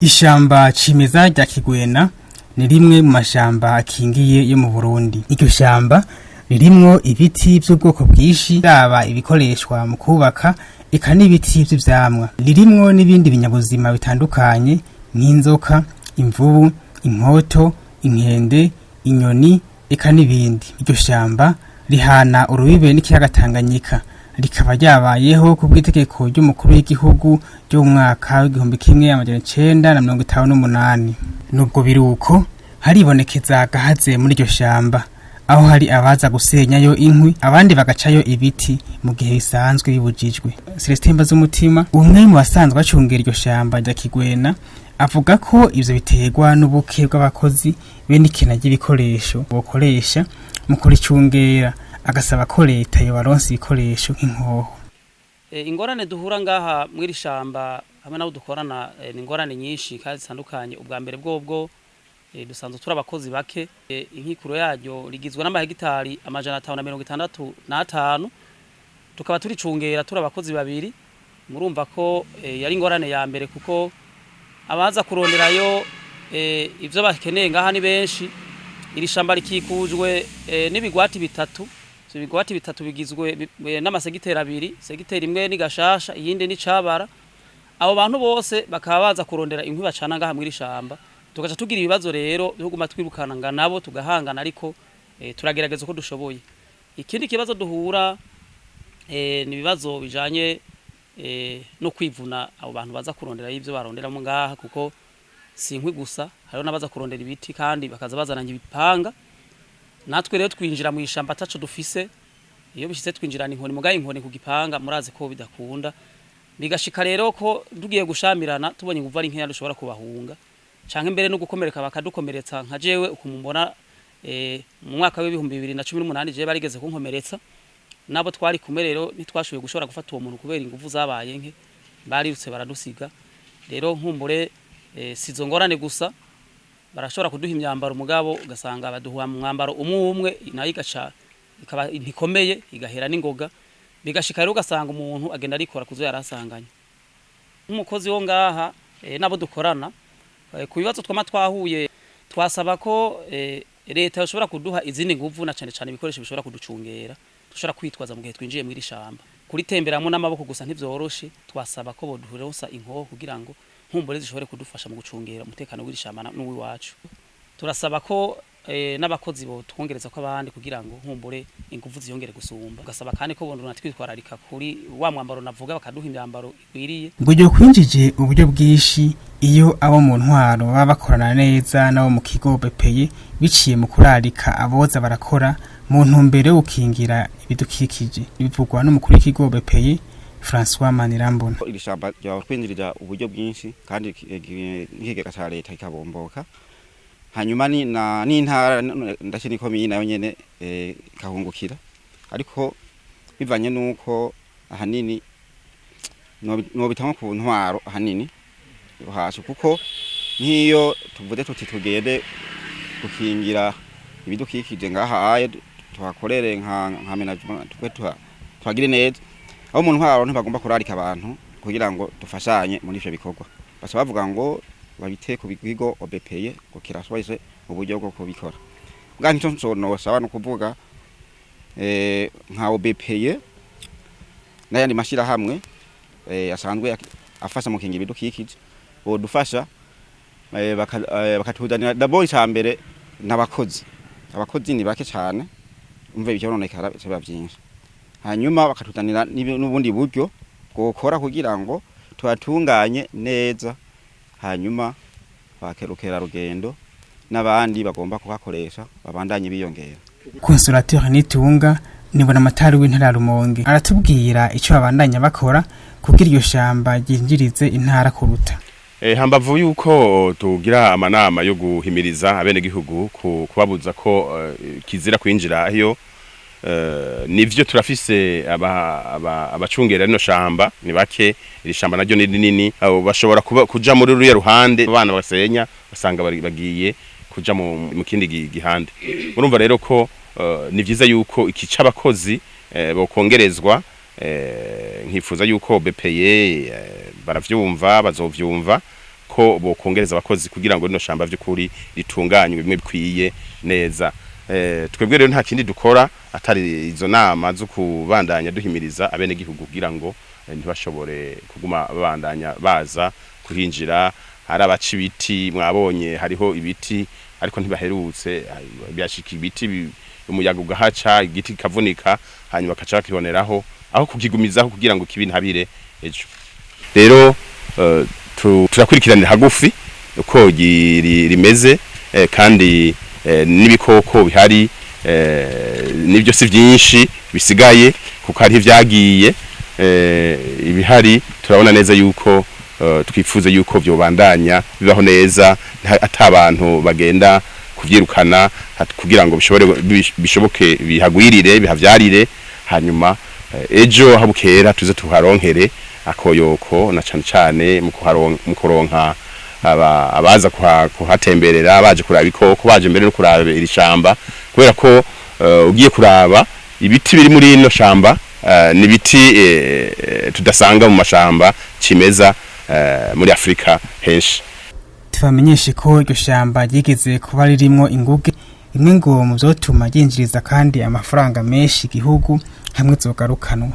Ishamba cimeza rya Kigwena ni rimwe mu mashamba akingiye yo mu Burundi. Iryo shamba ririmwo ibiti vy'ubwoko bwinshi, yaba ibikoreshwa mu kubaka, eka n'ibiti vy'ivyamwa. Ririmwo n'ibindi binyabuzima bitandukanye nk'inzoka, imvubu, inkoto, inkende, inyoni, eka n'ibindi. Iryo shamba rihana urubibe n'ikiyaga Tanganyika, rikaba ryabayeho ku bw'itegeko ry'umukuru w'igihugu ryo mu mwaka w'1958. Nubwo biruko, haribonekeza agahaze muri iryo shamba, aho hari abaza gusenyayo inkwi, abandi bagacayo ibiti mu gihe bisanzwe bibujijwe. Celestin Mbazumutima, umwe mu basanzwe bacungera iryo shamba rya Kigwena, avuga ko ivyo biterwa n'ubuke bw'abakozi be n'ikena ry'ibikoresho bokoresha mu kuricungera, agasaba ko leta yobaronsa ibikoresho nk'inkoho. Ingorane duhura ngaha mw'iri shamba hamwe nabo dukorana ni ingorane nyinshi kandi zitandukanye. Ubwa mbere bwobwo, dusanzwe turi abakozi bake. Inkikuro yaryo rigizwe n'amahegitari 565, tukaba turicungera turi abakozi babiri. Murumva ko yari ingorane ya mbere, kuko abaza kuronderayo ivyo bakeneye ngaha ni benshi. Iri shamba rikikujwe n'ibigwati bitatu. Ivyo bigwati bitatu bigizwe n'amasegiteri abiri: segiteri imwe ni Gashasha, iyindi ni Cabara. Abo bantu bose bakaba baza kurondera inkwi bacana ngaha mw'iri shamba, tugaca tugira ibibazo rero byo kuguma twirukana nga nabo, tugahangana, ariko turagerageza uko dushoboye. Ikindi kibazo duhura ni ibibazo bijanye no kwivuna abo bantu baza kurondera ivyo baronderamo ngaha, kuko si inkwi gusa, hariho n'abaza kurondera ibiti kandi bakaza bazananye ibipanga. Natwe rero twinjira mu ishamba ataco dufise. Iyo bishitse twinjirana inkoni, mugaye inkoni ku gipanga murazi ko bidakunda. Bigashika rero ko tugiye gushamirana, tubonye inguvu ari nkeya, dushobora kubahunga canke mbere no gukomereka bakadukomeretsa. Nka jewe ukumumbona, mu mwaka w'2018 jewe barigeze kunkomeretsa nabo twari kumwe. Rero ntitwashoboye gushobora gufata uwo muntu kubera inguvu zabaye nke, barirutse baradusiga. Rero nkumbure sizo ngorane gusa. Barashobora kuduha imyambaro, mugabo ugasanga baduha umwambaro umwe umwe, nayo igaca ikaba ntikomeye, igahera n'ingoga. Bigashika rero ugasanga umuntu agenda arikora kuzo yarasanganye. Nk'umukozi wo ngaha nabo dukorana, ku bibazo twama twahuye, twasaba ko leta yoshobora kuduha izindi nguvu, na cane cane ibikoresho bishobora kuducungera, dushobora kwitwaza mu gihe twinjiye mw'iri shamba. Kuritemberamo n'amaboko gusa ntivyoroshe. Twasaba ko boduherosa inkoho kugira ngo nkumbure zishobore kudufasha mu gucungera umutekano w'iri shamba n'uw'iwacu. Turasaba ko n'abakozi bo twongereza ko abandi kugira ngo nkumbure inguvu ziyongere gusumba. Ugasaba kandi ko bondona twitwararika kuri wa mwambaro navuga, bakaduha imyambaro ikwiriye. Ngo iryo kwinjije uburyo bwinshi iyo abo mu ntwaro baba bakorana neza n'abo mu kigo BPE, biciye mu kurarika aboza barakora mu ntumbero yo gukingira ibidukikije. Bivugwa n'umukuru w'ikigo BPE, François Manirambona. Iri shamba ryaba twinjirira uburyo bwinshi kandi n'ikigega ca leta kikabomboka, hanyuma ni na n'intara ndetse n'ikomine nayo nyene ikahungukira. Ariko bivanye nuko ahanini nobitanga ku ntwaro ahanini yo hasi, kuko nk'iyo tuvuze tuti tugende gukingira ibidukikije ngaha aye, tuhakorere nka management, twe tuhagire neza, aho mu ntwaro ntibagomba kurarika abantu kugira ngo dufashanye muri ivyo bikorwa. Basa bavuga ngo babite ku bigo OBPE, ngo kirashoboye uburyo bwo kubikora. Bwa ntico nosaba no kuvuga nka OBPE n'ayandi mashirahamwe asanzwe afasha mu kingira ibidukikije, bodufasha bakatuzanira d'abord icambere n'abakozi. Abakozi ni bake cane, umve ivyononekara biba vyinshi. Hanyuma bakatuzanira n'ubundi buryo bwokora kugira ngo tuhatunganye neza, hanyuma bakerukera rugendo n'abandi bagomba kuhakoresha babandanye biyongera. Consolateur Nitunga nibona amatari w'intara ya Rumonge aratubwira ico babandanya bakora kugira iryo shamba ryinjirize intara kuruta. Hambavu yuko tugira amanama yo guhimiriza abenegihugu kubabuza ko kizira kwinjira iyo, nivyo turafise abacungera rino shamba ni bake. Iri shamba naryo ni rinini, abo bashobora kuja muri ruriya ruhande abana basenya, basanga bagiye kuja mu kindi gihande. Urumva rero ko ni vyiza yuko iki c'abakozi bokongerezwa. Nkifuza yuko BPE baravyumva, bazovyumva. ko bokongereza abakozi kugira ngo rino shamba vy'ukuri ritunganywe bimwe bikwiye neza. Twebwe rero nta kindi dukora atari izo nama zo kubandanya duhimiriza abenegihugu kugira ngo ntibashobore kuguma babandanya baza kuhinjira. Hari abaca ibiti, mwabonye hariho ibiti ariko ntibaherutse byashika ibiti umuyaga ugahaca, igiti kikavunika, hanyuma bakaca bakiboneraho aho kukigumizaho kugira ngo kibe intabire ejo. Rero turakurikiranira hagufi uko rimeze, kandi n'ibikoko bihari, nibyo si byinshi bisigaye kuko hari ibyagiye. Ibihari turabona neza yuko twifuza yuko byobandanya bibaho neza, ata abantu bagenda kuvyirukana, kugira ngo bishobore bishoboke bihagwirire, bihavyarire, hanyuma ejo habukera tuze tuharonkere akoyoko, na cane cane mu kuronka abaza kuhatemberera, baje kuraba ibikoko, baje mbere no kuraba iri shamba, kubera ko ugiye kuraba ibiti biri muri ino shamba, ni ibiti tudasanga mu mashamba cimeza muri Afrika henshi. Tubamenyeshe ko iryo shamba ryigeze kuba ririmwo inguge, imwe ngo mu vyotuma ryinjiriza kandi amafaranga menshi igihugu hamwe zogarukanwa.